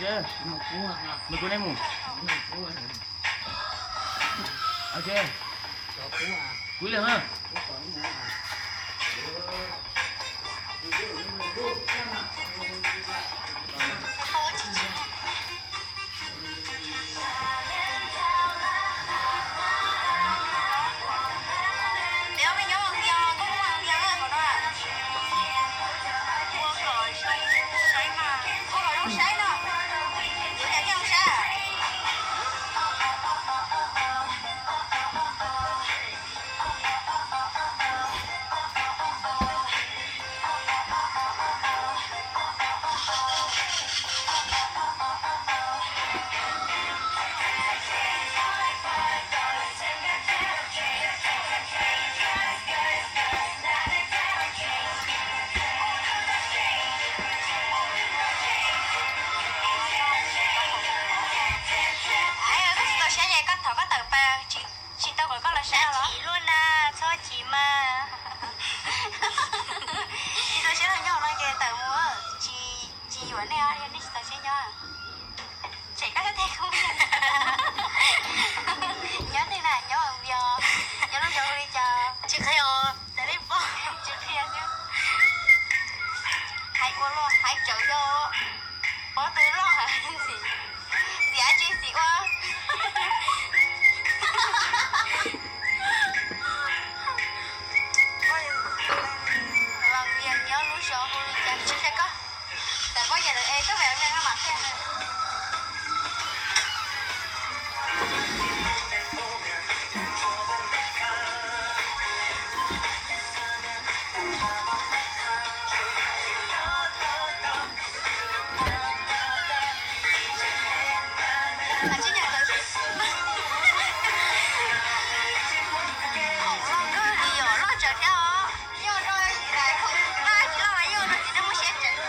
Nws kuv nej mus. Ok. Kuv ib leeg na. Koj tsis tau siab ces koj thov koj tawm pas, tsis tau kom koj los saib los. Chim luaj na, txhob chim mas. Tsis tau siab los nyob no ces tawm mus, tsis, tsis yuav nej os, yog nej tsis tau siab nyob. Tshem koj tej koob nyob tej na, nyob yog, nyob lub zos hu li cas? Tsis qhia os, tawm li pom tsis qhia xwb. Hais ua luaj hais tsawv yog pob tw loj ntxim, ntxim dab tsi ntxim ua. Lam Vias nyob lub zos hu li cas tsis qhia koj. Tawm pob ces lawv es koj mam li mam qhia. Khoom loj kawg li os, loj tsawv thiab os. Nyuaj rau daim khoom loj tsis loj mas nyuaj rau txiv neej muaj siab tsawv.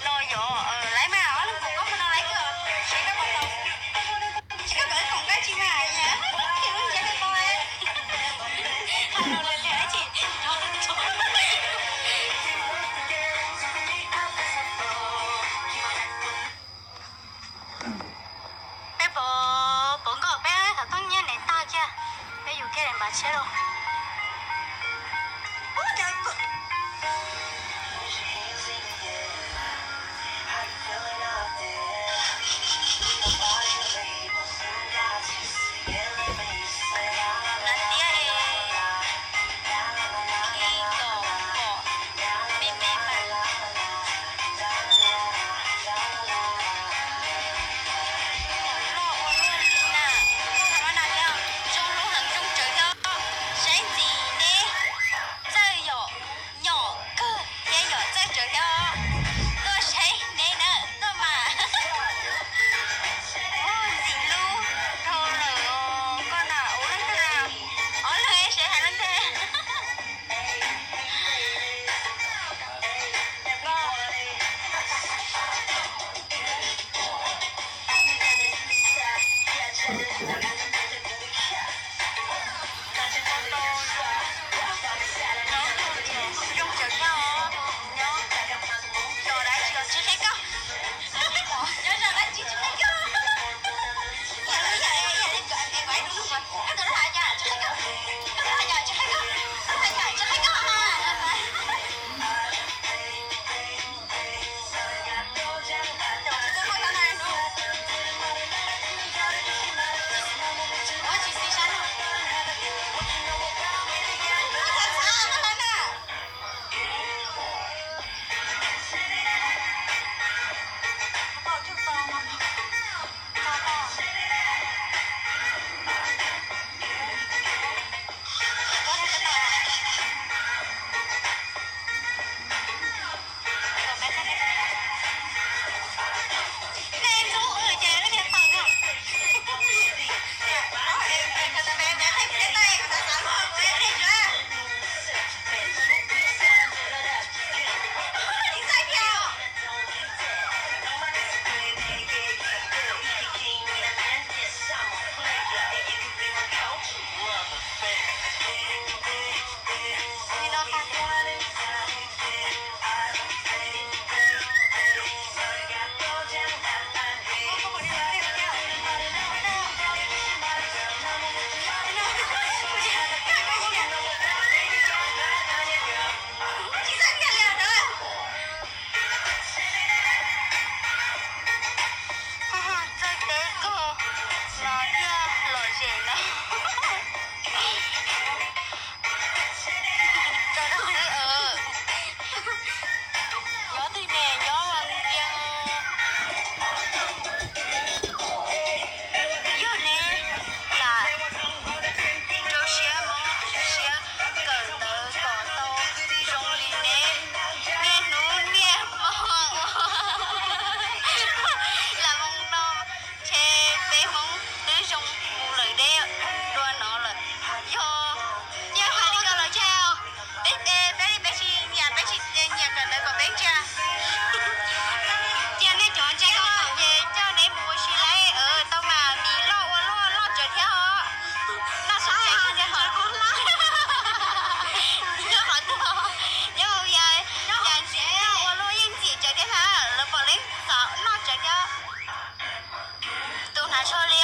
Los yog laiv mas ob leeg koom koj mus no laiv kawg, seb koj puas tau, seb koj puas tau koom koj tsis mas yog lub ntsiab li tau. Hais lus lawm liam dab tsi? Peb pov, pov nkoj peb thaum tub nyiab niam tag kiag, peb yus kiag daim npav tshiab lauj. Nas tiab es ib kaum pom me me mas. Loj ua luaj li na, loj tag mab nas thiab, zoo lub heev zoo tsawv thiab. Tshaj